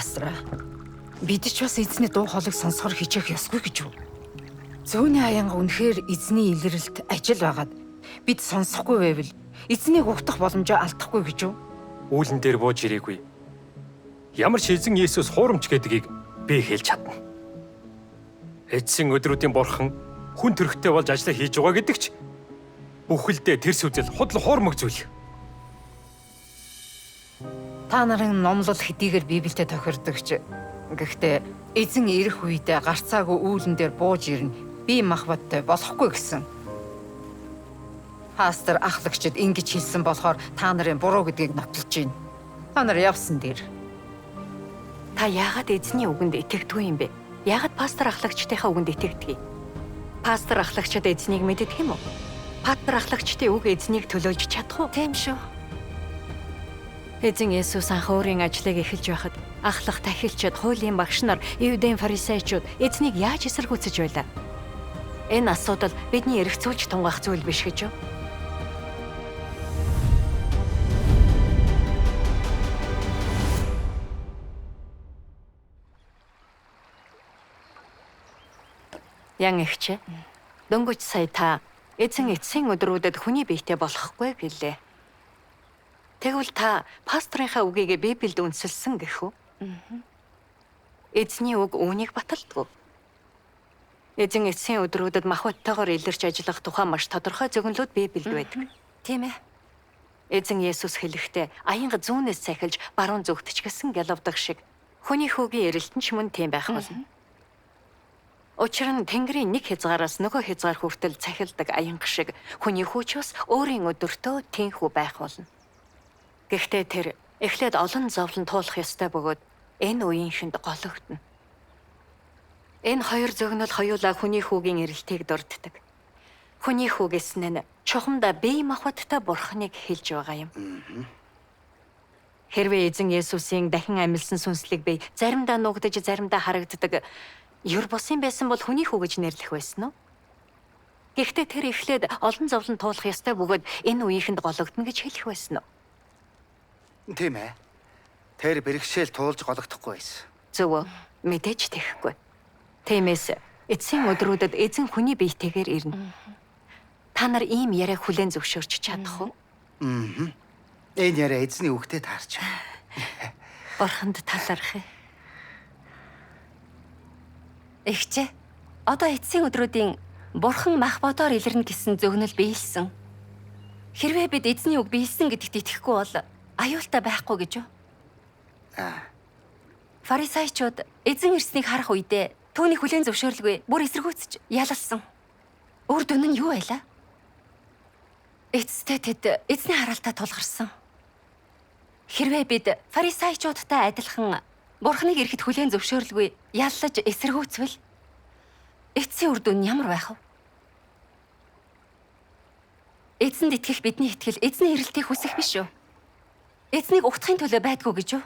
Пастор, бид ч бас эзний дуу хоолойг сонсохоор хичээх ёсгүй гэж үү? Зүүнний аянга үнэхээр эзний илрэлт ажил байгаад бид сонсохгүй байвал эзнийг угтах боломжоо алдахгүй гэж үү? Үүлэн дээр бууж ирээгүй. Ямар ч эзэн Есүс хуурамч гэдгийг би хэлж чадна. Эцсийн өдрүүдийн бурхан хүн төрхтэй болж ажлаа хийж байгаа гэдэг ч бүхэлдээ тэр сүзэл худал хуурмаг зүйл. Та нарын номлол хэдийгээр Библиэд тохирдог ч гэхдээ эзэн ирэх үедээ гарцаагүй үүлэн дээр бууж ирнэ. Би махбодтой болохгүй гэсэн. Пастор ахлагчид ингэж хэлсэн болохоор та нарын буруу гэдгийг нотолж байна. Та нар явсан дээр. Та яагаад эзний үгэнд итгэдэггүй юм бэ? Яагаад пастор ахлагчдынхаа үгэнд итгэдэг? Пастор ахлагчид эзнийг мэддэг юм уу? Пастор ахлагчдын үг эзнийг төлөөлж чадах уу? Тийм шүү. Эзэн Есүс анх өөрийн ажлыг эхэлж байхад ахлах тахилчид, хуулийн багш нар, Иудын фарисеучуд эзнийг яаж эсэргүүцэж байлаа? Энэ асуудал бидний эргцүүлж тунгаах зүйл биш гэж юу? Ян эгч, дөнгөж сая та эзэн эцсийн өдрүүдэд хүний биетэй болохгүй гэлээ. Тэгвэл та пасторынхаа үгийг Библиэд үндэслэсэн гэх үү? Эзний үг үүнийг баталдаггүй. Эзэн эцсийн өдрүүдэд махбодтойгоор илэрч ажиллах тухай маш тодорхой зөгнөлүүд Библиэд байдаг. Тийм ээ. Эзэн Есүс хэлэхдээ аянга зүүнээс цахилж баруун зүгт ч гэсэн гялавдаг шиг хүний хүүгийн эрэлт нь ч мөн тийм байх болно. Учир нь Тэнгэрийн нэг хязгаараас нөгөө хязгаар хүртэл цахилдаг аянга шиг хүний хүү ч бас өөрийн өдөртөө тэнхүү байх болно. Гэхдээ тэр эхлээд олон зовлон туулах ёстой бөгөөд энэ үеийнхэнд гологдоно. Энэ хоёр зөгнөл хоёулаа хүний хүүгийн эрэлтийг дурддаг. Хүний хүү гэсэн нь чухамдаа бие махбодтой бурхныг хэлж байгаа юм. Хэрвээ эзэн Есүсийн дахин амилсан сүнслэг бие заримдаа нуугдаж заримдаа харагддаг ер бусын байсан бол хүний хүү гэж нэрлэх байсан уу? Гэхдээ тэр эхлээд олон зовлон туулах ёстой бөгөөд энэ үеийнхэнд гологдоно гэж хэлэх байсан уу? Тийм ээ. Тэр бэрхшээл туулж гологдохгүй байсан. Зөв үү? Мэдээж тэхгүй. Тиймээс эцсийн өдрүүдэд эзэн хүний биетэйгээр ирнэ. Та нар ийм яриаг хүлээн зөвшөөрч чадах уу? Энэ яриа эзний үгтэй таарч байна. Бурханд талархъя. Эгчээ, одоо эцсийн өдрүүдийн бурхан мах бодоор илэрнэ гэсэн зөгнөл биелсэн. Хэрвээ бид эзний үг биелсэн гэдэгт итгэхгүй бол аюултай байхгүй гэж юу? Фарисеучуд эзэн ирснийг харах үедээ түүний хүлээн зөвшөөрлгүй бүр эсэргүүцэж ялалсан. Үр дүн нь юу байлаа? Эцэстээ тэд эзний хараалтаа тулгарсан. Хэрвээ бид фарисеучудтай адилхан Бурхныг ирэхэд хүлээн зөвшөөрлгүй яллаж эсэргүүцвэл эцсийн үр дүн нь ямар байх вэ? Эзэнд итгэх бидний итгэл эзний эрэлтийг хүсэх биш үү? Эзнийг угтахын төлөө байдгүй гэж юу?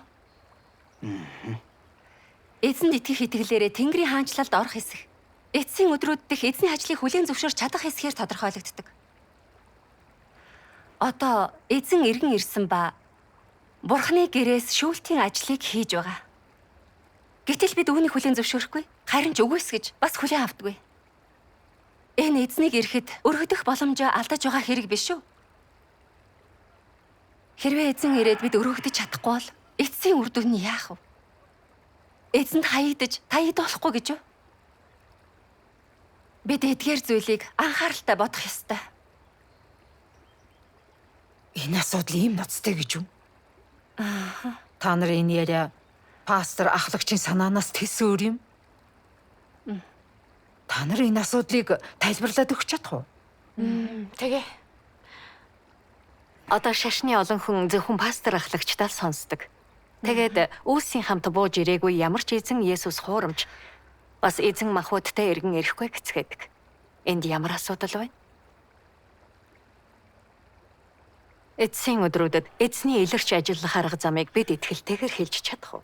Эзэнд итгэх итгэлээрээ Тэнгэрийн хаанчлалд орох хэсэг эцсийн өдрүүд дэх эзний ажлыг хүлээн зөвшөөрч чадах хэсгээр тодорхойлогддог. Одоо эзэн эргэн ирсэн ба Бурхны гэрээс шүүлтийн ажлыг хийж байгаа. Гэтэл бид үүнийг хүлээн зөвшөөрөхгүй, харин ч үгүйсгэж бас хүлээн авдаггүй. Энэ эзнийг ирэхэд өргөдөх боломжоо алдаж байгаа хэрэг биш үү? Хэрвээ эзэн ирээд бид өргөдөж чадахгүй бол эцсийн үр дүн нь яах вэ? Эзэнд хаягдаж таягдуулахгүй гэж юу? Бид эдгээр зүйлийг анхааралтай бодох ёстой. Энэ асуудал ийм ноцтой гэж юу? Та нар энэ яриа пастор ахлагчийн санаанаас тэс өөр юм. Та нар энэ асуудлыг тайлбарлаад өгч чадах уу? Тэгээ. Одоо шашны олон хүн зөвхөн пастор ахлагчдаа л сонсдог. Тэгээд үйлсийн хамт бууж ирээгүй ямар ч эзэн Есүс хуурамч бас эзэн махбодтой эргэн ирэхгүй гэцгээдэг. Энд ямар асуудал вэ? Эцсийн өдрүүдэд эзний илэрч ажиллах арга замыг бид итгэлтэйгээр хэлж чадах уу?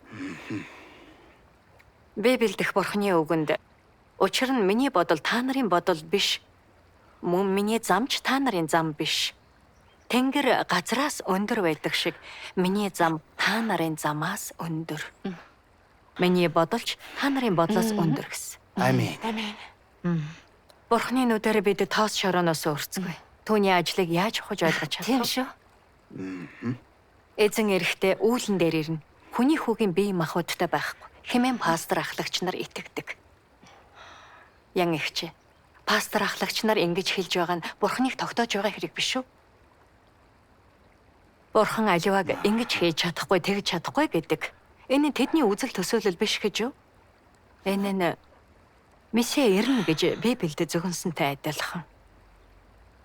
Библиэд дэх Бурхны үгэнд учир нь миний бодол та нарын бодол биш. Мөн миний зам ч та нарын зам биш. Тэнгэр газраас өндөр байдаг шиг миний зам та нарын замаас өндөр. Миний бодолч та нарын бодлоос өндөр гэсэн. Аминь. Аминь. Бурхны нүдээр бид тоос шорооноос өөрцгүй. Түүний ажлыг яаж ухаж ойлгож чадах Тийм шүү. Эзэн эрэхтээ үүлэн дээр ирнэ. Хүний хүүгийн бие махбодтой байхгүй. Хэмээн пастор ахлагч нар итгэдэг. Ян ихчээ. Пастор ахлагч нар ингэж хэлж байгаа нь Бурхныг тогтоож байгаа хэрэг биш үү? Бурхан аливааг ингэж хийж чадахгүй, тэгж чадахгүй гэдэг. Энэ нь тэдний үзэл төсөөлөл биш гэж юу? Энэ нь Месиа ирнэ гэж Библиэд зөгнсөнтэй адилхан.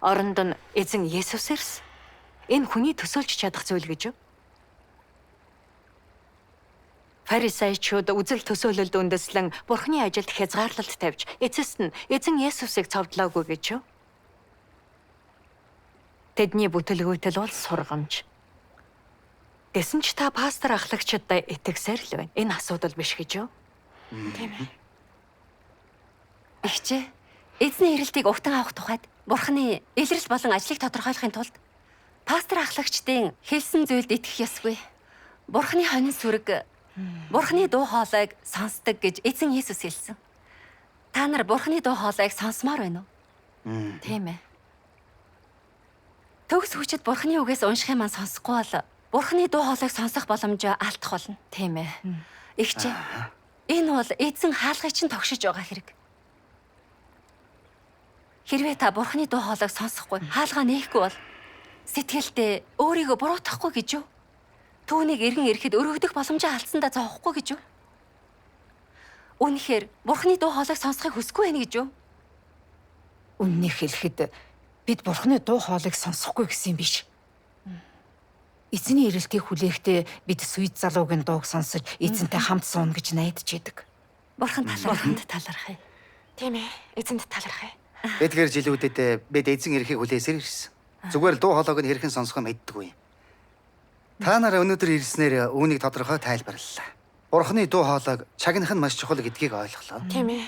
Оронд нь эзэн Есүс ирсэн. Энэ хүний төсөөлж чадах зүйл гэж юу? Фарисеучуд үзэл төсөөлөлд үндэслэн Бурхны ажилд хязгаарлалт тавьж, эцэст нь эзэн Есүсийг цовдлоогүй гэж юу? Тэдний бүтэлгүйтэл бол сургамж. Гэсэн ч та пастор ахлагчдад итгэсээр л байна. Энэ асуудал биш гэж юу? Тийм ээ. Ихчээ, эзний ирэлтийг угтан авах тухайд Бурхны илрэл болон ажлыг тодорхойлохын тулд пастор ахлагчдын хэлсэн зүйлд итгэх ёсгүй. Бурхны хонин сүрэг Бурхны дуу хоолойг сонсдог гэж эзэн Есүс хэлсэн. Та нар Бурхны дуу хоолойг сонсомоор байна уу? Тийм ээ. Төгс хүчит Бурхны үгээс унших юм сонсохгүй бол Бурхны дуу хоолойг сонсох боломжоо алдах болно. Тийм ээ. Ихчээ, энэ бол эзэн хаалгыг чинь тогшиж байгаа хэрэг. Хэрвээ та Бурхны дуу хоолойг сонсохгүй, хаалгаа нээхгүй бол сэтгэлдээ өөрийгөө буруутгахгүй гэж юу? Түүнийг эргэн ирэхэд өргөдөх боломжоо алдсандаа зовхгүй гэж юу? Үнэхээр Бурхны дуу хоолойг сонсохыг хүсэхгүй байна гэж юу? Үннийг хэлэхэд бид Бурхны дуу хоолойг сонсохгүй гэсэн юм биш. Эзний ирэлтийг хүлээхдээ бид Сүйд залуугийн дууг сонсож эзэнтэй хамт сууна гэж найдаж идэг. Бурхан талархах. Бурханд талархъя. Тийм ээ. Эзэнд талархъя. Эдгээр жилүүдэд бид эзэн ирэхийг хүлээсээр ирсэн. Зүгээр л дуу хоолойг нь хэрхэн сонсох юм мэддэггүй. Та нар өнөөдөр ирснээр үүнийг тодорхой тайлбарлалаа. Бурхны дуу хоолойг чагнах нь маш чухал гэдгийг ойлголоо. Тийм ээ.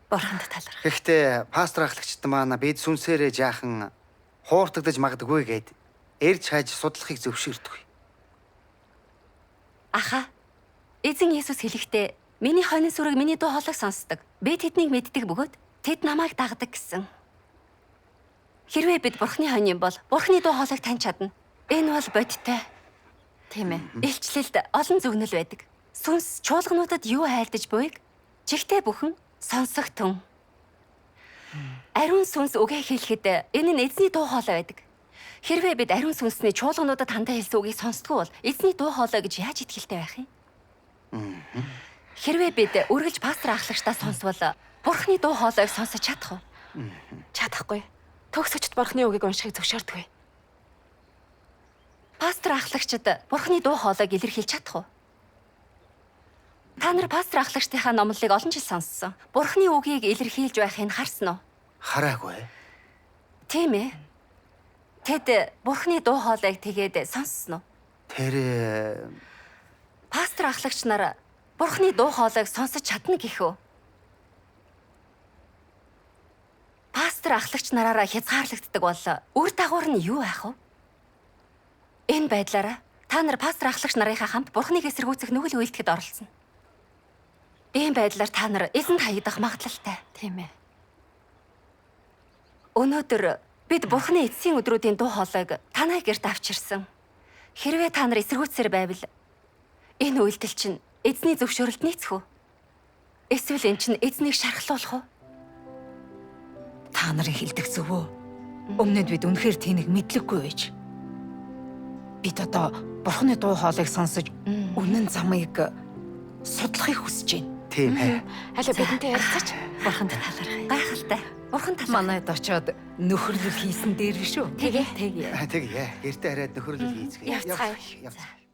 Бурханд талархъя. Гэхдээ пастор ахлагчид маань бид сүнсээрээ жаахан хууртагдаж магадгүй гэд эрж хайж судлахыг зөвшөөрдөг. Аха. Эзэн Есүс хэлэхдээ миний хонин сүрэг миний дуу хоолойг сонсдог. Би тэднийг мэддэг бөгөөд тэд намайг дагдаг гэсэн. Хэрвээ бид Бурхны хонь юм бол Бурхны дуу хоолойг таньж чадна. Энэ бол бодиттой. Тийм ээ. Илчлэлд олон зөвнөл байдаг. Сүнс чуулгануудад юу айлдаж буйг чигтээ бүхэн сонсох түн. Ариун сүнс үгээ хэлэхэд энэ нь эзний дуу хоолой байдаг. Хэрвээ бид ариун сүнсний чуулгануудад хандаа хэлсэн үгийг сонсдгоо бол эзний дуу хоолой гэж яаж итгэлтэй байх юм? Хэрвээ бид үргэлж пастор ахлагчдаа сонсвол Бурхны дуу хоолойг сонсож чадах уу? Чадахгүй. Төгс хүчит Бурхны үгийг уншихыг зөвшөөрдөггүй. Пастор ахлагчид Бурхны дуу хоолойг илэрхийлж чадах уу? Та нар пастор ахлагчдынхаа номлолыг олон жил сонссон. Бурхны үгийг илэрхийлж байхыг харсан уу? Хараагүй. Тийм ээ. Тэд Бурхны дуу хоолойг тэгээд сонссон уу? Тэр Пастор ахлагч нар Бурхны дуу хоолойг сонсож чадна гэх үү? Пастор ахлагч нараараа хязгаарлагддаг бол үр дагавар нь юу байх вэ? Энэ байдлаараа та нар пастор ахлагч нарынхаа хамт Бурхныг эсэргүүцэх нүгэл үйлдэхэд оролцоно. Ийм байдлаар та нар эзэнд хаягдах магадлалтай. Тийм ээ. Өнөөдөр бид Бурхны эцсийн өдрүүдийн дуу хоолойг танай гэрт авчирсан. Хэрвээ та нар эсэргүүцсээр байвал энэ үйлдэл чинь эзний зөвшөөрөлд нийцэх үү? Эсвэл энэ чинь эзнийг шархлуулах уу? Та нарын хэлдэг зөв үү? Өмнөд бид үнэхээр тэнэг мэдлэггүй байж. Бид одоо Бурхны дуу хоолойг сонсож үнэн замыг судлахыг хүсэж байна. Тийм ээ. Алаа бидэнтэй ярилцаач. Бурханд талархъя. Гайхалтай. Бурхан талархъя. Манайд очоод нөхөрлөл хийсэн дээр биш үү? Тэгээ. Тэгье. Тэгье. Гэртээ хараад нөхөрлөл хийцгээе. Явцгаая. Явцгаая.